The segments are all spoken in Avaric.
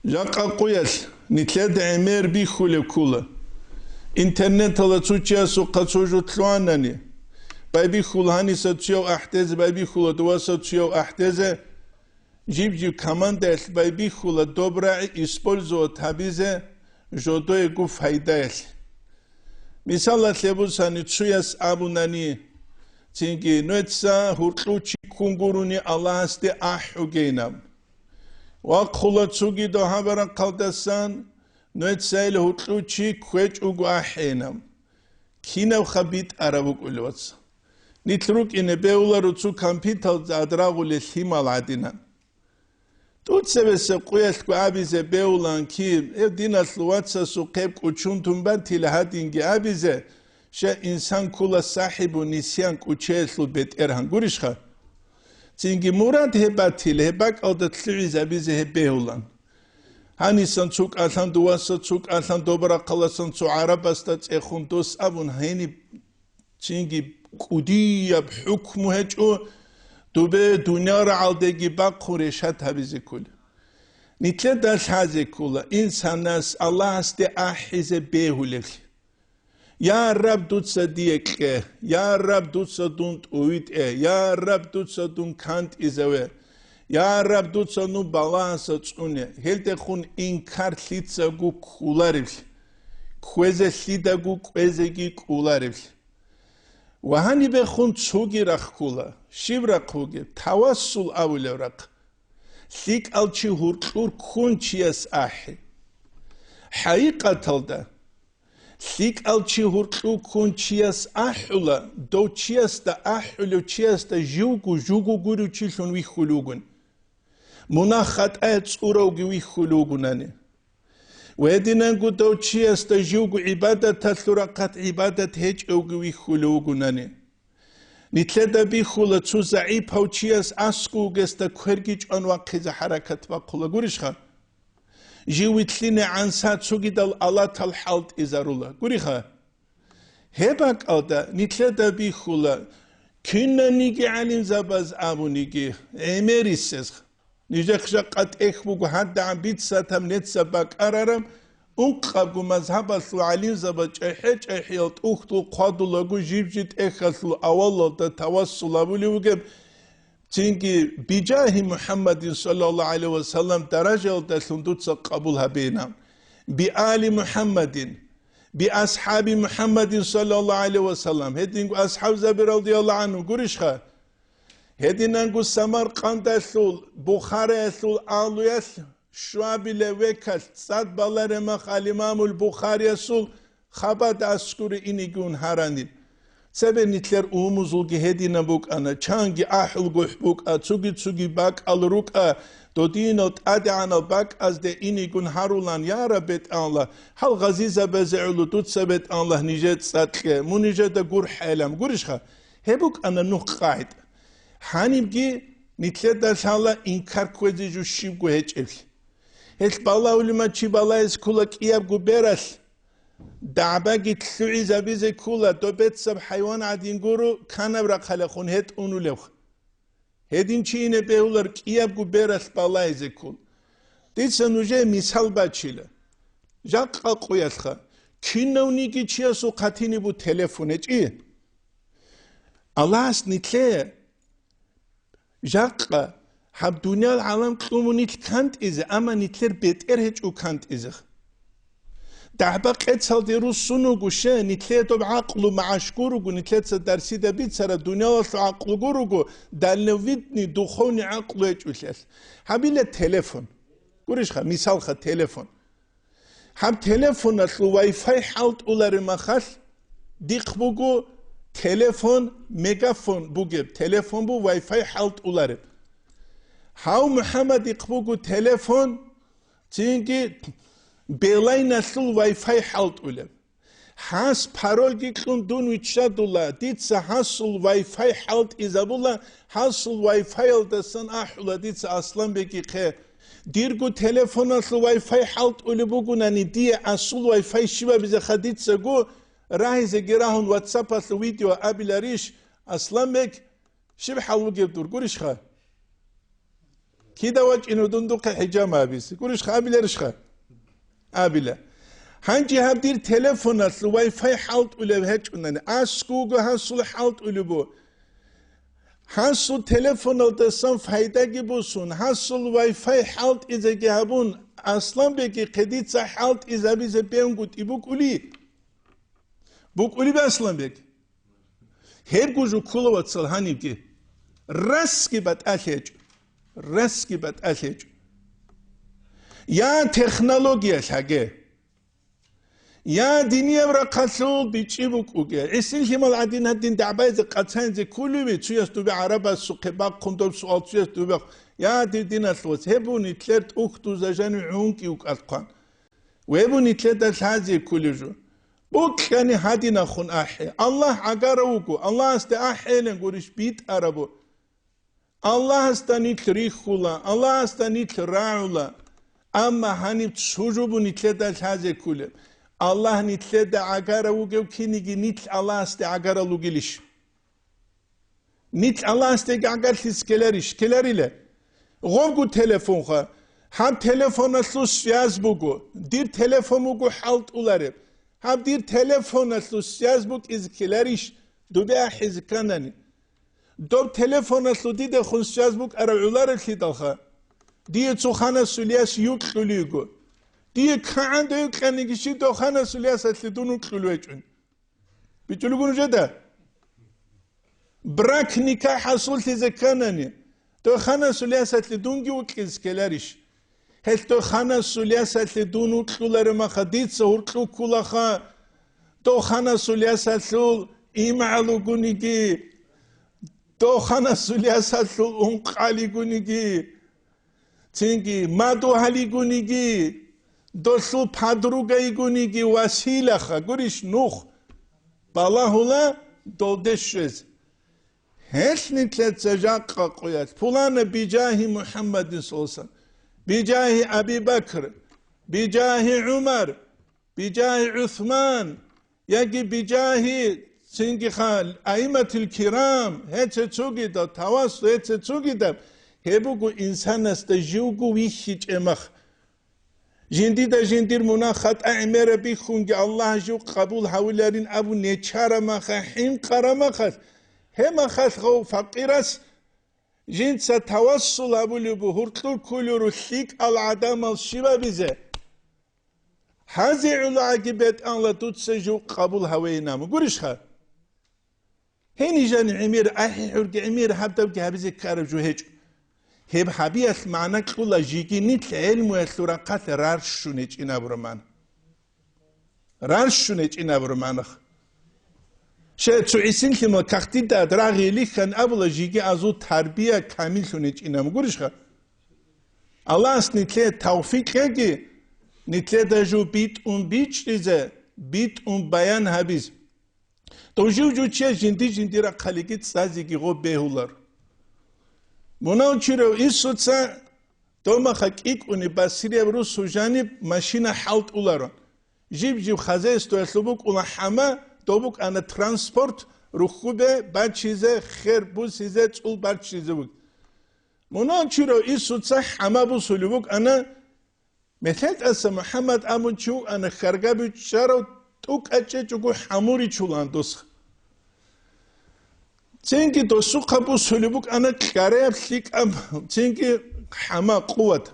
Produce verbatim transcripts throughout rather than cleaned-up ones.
Жакъа къуялъ нилъеда гӀемер бихьулеб ккола. Интернеталда цо чиясухъа цо жо лъугьанани, байбихьула гьаниса цояв ахӀдезе, байбихьула дуваса цояв ахӀдезе, жиб-жиб командаялъ байбихьула доб рагӀи использовать гьабизе жодоего файдаялъ. Мисалалъе бусани, цояс абунани, цинги, нуеца гьуркьу чи ккун гурони Аллагьасде ахӀугейнаб. Вахъула цуги дагьаб рахъалдасан, нуеца ил гьуркьу чи кквечӀого ахӀейнаб. Кинабха битӀараб букӀулев, вац? Нилъ рукӀине бегьуларо цо компьютералда адрагъулел лъимал гӀадинан. ТӀуцебесеб къуялъго абизе бегьулаан киб, гьев диналъул вацасухъеб кӀучун тун батила гьадинги абизе, щай инсан ккола сахӀибу нисян кӀучеялъул бетӀергьан, гурищха? Цинги мурад гьеб батила, гьеб бакӀалда лъугӀизабизе гьеб бегьулаан. Гьанисан цо кӀалъан дуваса, цо кӀалъан доб рахъаласан цо гӀарабасда цӀехун дос абун гьениб цинги кӀудияб хӀукму гьечӀо, дубе дуниял рагӀалдеги бахъун решат гьабизе ккола. Нилъеда лъазе ккола инсанас Аллагьасде ахӀизе бегьулеблъи. Я Раб, дуца дие кье, я Раб, дуца дун тӀувитӀе, я Раб, дуца дун кантӀизаве, я Раб, дуца нун балагьаса цӀуне. Гьелдехун инкар лъицаго кколареблъи, кквезе лъидаго кӀвезеги кӀолареблъи. Ва гьанибехун цоги рахъула. Щиб рахъ бугеб? Тавассул абулеб рахъ. ЛъикӀал чи гьуркьур ккун чияс ахӀи. ХӀакъикъаталда, лъикӀал чи гьуркьур ккун чияс ахӀула, дов чиясда ахӀулев чиясда живго жуго гурев чилъун вихьулев вугун. Мунагь-хатӀая цӀуравги вихьулев вугунани. Ва гьединанго дов чиясда живго гӀибадаталъул рахъат гӀибадат гьечӀевги вихьулев вугунани. Нилъеда бихьула цо загӀипав чияс аскӀов вугесда кверги чӀван вахъизе хӀаракат бахъула, гурищха? Жив вилълъине гӀанса цогидал алатал хӀалтӀизарула, гуриха? Гьеб бакӀалда нилъеда бихьула, кинаниги гӀалимзабаз абуниги, гӀемерисез. Нижехъ жакъа тӀехь буго гьадагӀан бицатаб неца бакӀарараб, ункъабго мазгьабалъул гӀалимзаба чӀехӀе-чӀехӀиял тӀухьдул хъвадулаго жиб-жи тӀехьалъул авалалда тавассул абулев вугеб, цинги, бижагьи МухӀаммадин саллаллагьу гӀалайгьи ва саллам даражаялдалъун дуца къабул гьабейна. Биали МухӀаммадин, биасхӀаби МухӀаммадин саллаллагьу гӀалайгьи ва саллам, гьединго асхӀабзаби радияллагьу гӀангьум гурищха? Гьединанго Самаркъандалъул Бухараялъул агьлуялъ щвабилеб векалъ цӀад балареб мах ал-Имамул Бухариясул хабада аскӀоре инеги ун гьаранил. Цебе нилъер умумузулги гьединаб букӀана, чанги ахӀул гухӀ букӀа, цуги-цуги бакӀал рукӀа, додинал тӀадегӀанал бакӀазде инеги ун гьарулан, я Раб, БетӀалла, гьал гъазизабазе гӀоло дуца, БетӀалла, нижер цӀакъе, мун нижеда гурхӀейилан, гурищха? Гьеб букӀана нух къагӀида. Гьанибги нилъеда лъала инкар кквезе жо щибго гьечӀеблъи. Гьелъ балагьулеб мачи балагьизе ккола кӀиябго бералъ, дагӀбаги лъугӀизабизе ккола, доб бецаб хӀайван гӀадин гуро, канаб рахъалахун гьетӀ унулев. Гьедин чи ине бегьулар кӀиябго бералъ балагьизе ккол. Дица нужее мисал бачила. Жакъа къуялъха, кинавниги чиясул хъатине бу телефон гьечӀи. Аллагьас нилъее жакъа гьаб дуниял гӀалам кьуму нилъ кантӀизе, амма нилъер бетӀер гьечӀо кантӀизе. ДагӀба-къецалде руссун вуго, ще, нилъее доб гӀакълу магӀаш гуруго, нилъеца дарсида бицараб дуниялалъул гӀакълу гуруго, дальновидный, духовный гӀакълу гьечӀолъиялъ. Гьабила телефон. Гурищха, мисалха, телефон. Гьаб телефоналъул Wi-Fi хӀалтӀулареб махалъ, дихъ буго телефон, мегафон бугеб, телефон бу Wi-Fi хӀалтӀулареб. Гьав МухӀаммадихъ буго телефон, цинги Билайналъул Wi-Fi хӀалтӀулеб. Гьас парольги кьун дун виччадула, дица гьасул Wi-Fi хӀалтӀизабула, гьасул Wi-Fi-ялдасан ахӀула дица Асланбекихъе. Дирго телефоналъул Wi-Fi хӀалтӀулеб бугунани, дие асул Wi-Fi щибабизеха дицаго рагьизеги рагьун, WhatsApp-алъул видео абиларищ, Асланбек, щиб хӀал бугеб дур, гурищха? Кида вачӀине дундухъе хӀижама абизе? Гурищха, абиларищха? Абила. Гьанже гьаб дир телефоналъул Wi-Fi хӀалтӀулеб гьечӀунани, аскӀуго гьасул хӀалтӀулеб бу. Гьасул телефоналдасан пайдаги босун, гьасул Wi-Fi хӀалтӀизеги гьабун, Асланбеги хъедица хӀалтӀизабизе бенгутӀи букӀули. БукӀулеб Асланбег. Гьебго жо ккола, вацал, гьанибги. Расги батӀалъи гьечӀо. Расги батӀалъи гьечӀо. Я технология лъаге. Я динияб рахъалъул бичӀчӀи букӀуге. ГӀисин лъимал гӀадин гьадин дагӀбазе къацанзе кколеви, цуяс дубе гӀарабасухъе бахъун доб суал, цуяс дубе бахъ-, я, дир диналъул вац, гьеб бу нилъер тӀухьдуза жанив гӀункӀи вукӀалъхъан. Гьеб бу нилъеда лъазе кколеб жо. Бокьани гьадинахун ахӀе. Аллагь гӀагарав вуго, Аллагьасде ахӀейилан гурищ битӀарабу. Аллагьасда нилъ рихьула, Аллагьасда нилъ рагӀула. Амма гьаниб цо жо бу нилъеда лъазе кколеб. Аллагь нилъеда гӀагарав вугев киниги нилъ Аллагьасде гӀагарал вугилищ? Нилъ Аллагьасдеги гӀагарлъизе ккеларищ? Ккеларила. Гъобгу телефонха. Гьаб телефоналъул связь буго. Дир телефон буго хӀалтӀулареб. Гьаб дир телефоналъул связь букӀизе ккеларищ, дубе ахӀизе кканани? Доб телефоналъул дидехун связь букӀараб гӀолареблъидалха, дие цо ханасул яс юкьулей йиго. Дие кагӀан дой юкьаниги щиб, дов ханасул ясалъе дун вукьулев гьечӀун. БичӀулего нужеда? Брак, никахӀ хӀасуллъизе кканани, дой ханасул ясалъе дунги вукьизе ккеларищ? Гьелъ дой ханасул ясалъе дун вукьулареб маха, дица гьуркьу ккулаха, дов ханасул ясалъул имгӀал вугониги, дов ханасул ясалъул ункъал йигониги, цинги мадугьал йигониги, долъул подруга йигониги, василаха, гурищ, нух балагьула долде щвезе. Гьелъ нилъеца жакъа къоялъ, пулана бижагьи МухӀаммадин саллаллагьу гӀалайгьи ва саллам, бижагьи Аби Бакр, бижагьи ГӀумар, бижагьи ГӀусман, яги бижагьи цинги ха-, аимматил кирам, гьеце цогидаб, тавассул гьеце цогидаб, гьеб буго инсанасда живго вихьичӀеб мах. Жиндида жиндир мунагь-хатӀа гӀемераб бихьунги Аллагь жив къабул гьавуларин абун нечарамаха, хӀинкъарамахалъ, гьеб махалъ гъов факъирас жинца тавассул гьабулеб бу, гьуркьур кколеро лъикӀал гӀадамал щибабизе. Гьазе гӀулагӀаги бетӀанла дуца жив къабул гьавейин абун. Гурищха? Гьенижани гӀемер, ахӀи-хӀурги гӀемер, гьабдабги гьабизе ккараб жо гьечӀо. Гьеб гьабиялъ магӀна кьула жеги нилъ гӀелмуялъул рахъалъ рарщун гьечӀин абураб магӀна. Рарщун гьечӀин абураб магӀнах. Щай цо гӀисинлъимал кагътидад рагъи лихьан абула жеги азул тарбия камиллъун гьечӀин абун. Гурищха? Аллагьас нилъее тавфикъ кьеги, нилъеда жо битӀун бичӀчӀизе, битӀун баян гьабизе. Дов жив-жив чияс жинди-жиндир рахъалиги цӀазеги гъоб бегьулар. Мунав чурав Исуца домаха кӀикӀуни басирияб русу жаниб машина хӀалтӀуларо. Жиб-жиб хозяйствоялъул букӀуна хӀама, дов букӀана транспорт, рухьубе бачизе, хер бусизе, цӀул барччизе буго. Мунав чурав Исуца хӀама бусулеб букӀана. Мехьел тӀаса МухӀаммад абун чи вукӀана, хьаргаб чӀарав тӀукӀа чӀечӀого хӀамуричулан досха. Цинги досухъа бусулеб букӀана кьараяб лъикӀаб, цинги хӀама, къуват.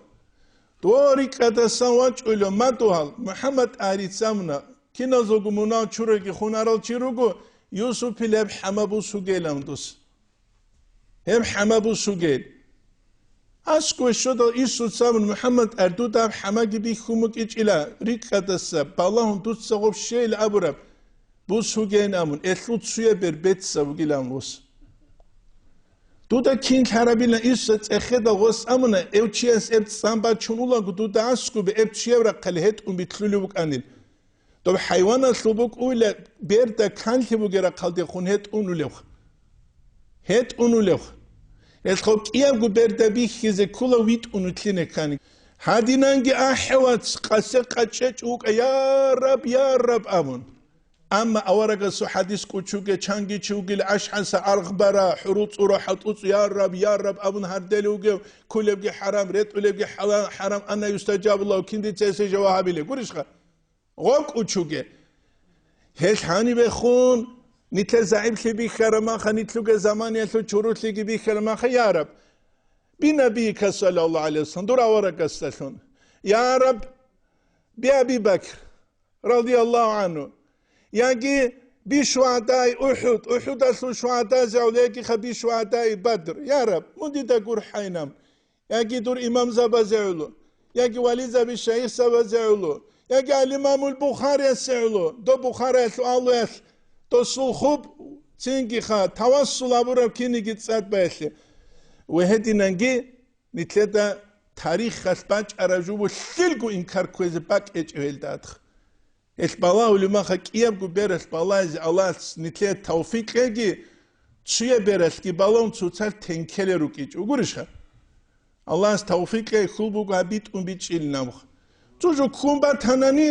Дов рикӀкӀадасан вачӀуйла мадугьал МухӀаммад арицамуна, киназулго мунав чураги хунарал чи руго, Юсупил гьеб хӀама бусугейилан дос. Гьеб хӀама бусугел. АскӀове щведал Исуца абун, МухӀаммад, ардудаб хӀамаги бихьун букӀичӀила, рикӀкӀадаса балагьун дуца гъоб щейил абураб, бусугейин абун, элъул цуяб бер бецав вугилан вос. Дуда кин лъарабилан Исуца цӀехедал гъос амуна, эв чияс эб цӀан бачун улаго, дуда аскӀубе эб чияв рахъали гьетӀун битлъулев вукӀанил. Доб хӀайваналъул букӀуйла берда канлъи бугеб рахъалдехун гьетӀун улевха. ГьетӀун улевха. Гьелъго кӀиябго берда бихьизе ккола витӀун улъине ккани. Гьадинанги ахӀе, вац, къасе къачӀечӀ вукӀа, я Раб, я Раб абун. Амма аварагасул хадис кӀучуге, чанги чи вугил ашхӀаса аргъ бара, хӀурул цӀура хӀатӀуцӀ, я Раб, я Раб абун гьардели вугев, кулебги хӀарам, ретӀулебги хӀала-, хӀарам, ана юстаджабуллагьу, кин дица гьесие жаваб гьабилеб? Гурищха? Гъоб кӀучуге. Гьелъ гьанибехун, нилъер загӀиплъи бихьараб маха, нилъуге заманиялъул чоролъиги бихьараб маха, я Раб, би набийика, саллаллагьу гӀалайгьи вассалам, дур аварагасдалъун. Я Раб, би Аби Бакр, радияллагьу гӀангьу, яги би шугьадаи УхӀуд, УхӀудалъул шугьадазе гӀоло, ягиха би шугьадаи Бадр. Я Раб, мун дида гурхӀайин, яги дур имамзабазе гӀоло, яги вализаби шайихзабазе гӀоло, яги ал-Имамул Бухариясе гӀоло, доб Бухариялъул алуялъ досул хоб, цинги ха, тавассул абураб киниги цӀад баялъе. Ва гьединанги нилъеда тарихалъ бачӀараб жо буго лъилго инкар кквезе бакӀ гьечӀеб гьелда адха. Гьелъ балагьулеб маха кӀиябго бералъ балагьизе Аллагьас нилъее тавфикъ кьеги, цуяб бералъги балагьун цоцалъ тенкелел рукӀинчӀо. Гурищха? Аллагьас тавфикъ кьей хьул буго гьаб битӀун бичӀчӀилин абухъ. Цо жо ккун батанани,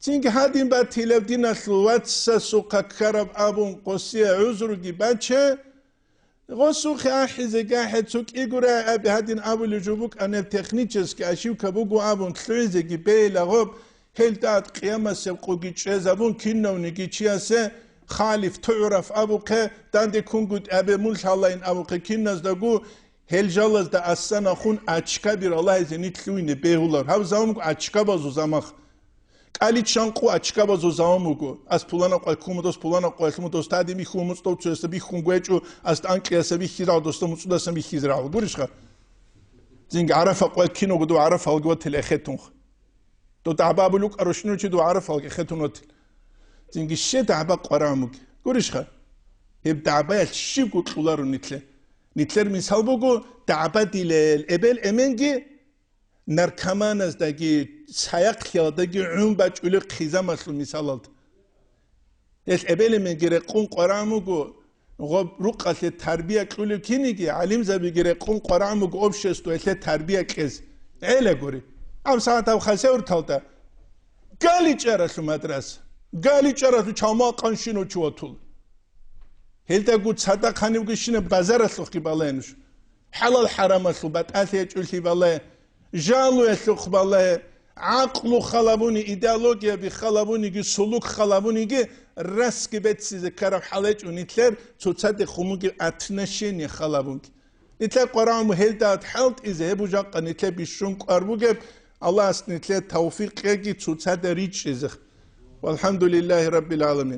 цинги гьадин батилаб диналъул вацасухъа ккараб абун къосие гӀузруги баче, гъосухъе ахӀизеги ахӀе, цо кӀигурай аби гьадин абулеб жо букӀанеб, технический ошибка буго абун лъугӀизеги бейла гъоб, гьел тӀад къиямасеб къоги чӀезабун, кинавниги чиясе халиф тугӀураб абухъе, данде кунгутӀи абе мун лъалайин абухъе, киназдаго гьел жалазда ассанахун ачкаби ралайзе нилъ лъугьине бегьулар. Гьаб заман буго ачкабазул замах. КӀаличчан къу ачкабазул заман буго. Ас пулана къвай ккун мутас, пулана къвай лъун мутас, тадин бихьун муцӀдав цоясда бихьун гвечӀо, ас тӀанкӀлъиясда бихьизарал досда муцӀудасан бихьизе рагӀула. Гурищха? Цинги ГӀарафа къвай киного дов ГӀарафалги ватил эхетунха. Дов дагӀба абулев вукӀа рушнучи дов ГӀарафалги эхетун ватил. Цинги ще дагӀба къварагӀун буги. Гурищха? Гьеб дагӀбаялъ щибго кьуларо нилъе. Нилъер мисал буго дагӀба дилел эбел-эменги наркоманаздаги, цаяхълъиялдаги гӀун бачӀулеб хъизамалъул мисалалда. Гьелъ эбел-эменги рекъон къварагӀун буго, гъоб рукъалъе тарбия кьулев киниги, гӀалимзабиги рекъон къварагӀун буго общество гьелъе тарбия кьез. ГӀела гури, гьаб сагӀат гьаб Хасавюрталда ГаличӀаралъул мадраса, ГаличӀаралъул чалма къанщинав чи ватула. Гьелдаго цадахъ гьанивгищинаб базаралъухъги балай нуж. ХӀалал-хӀарамалъул батӀалъи гьечӀолъи балай, жалуялъухъ балай, гӀакълу халабуни, идеологияби халабуниги, сулук халабуниги, расги беццизе ккараб хӀал гьечӀо нилъер цоцаде хумуги отношение халабунги. Нилъер къварагӀун гьелда хӀалтӀизе гьеб жакъа нилъер бищун кӀвар бугеб, Аллагьас нилъер тавфикъ кьеги цоцаде ричӀчӀизе. ВалхӀамдулиллагьи раббил гӀаламин.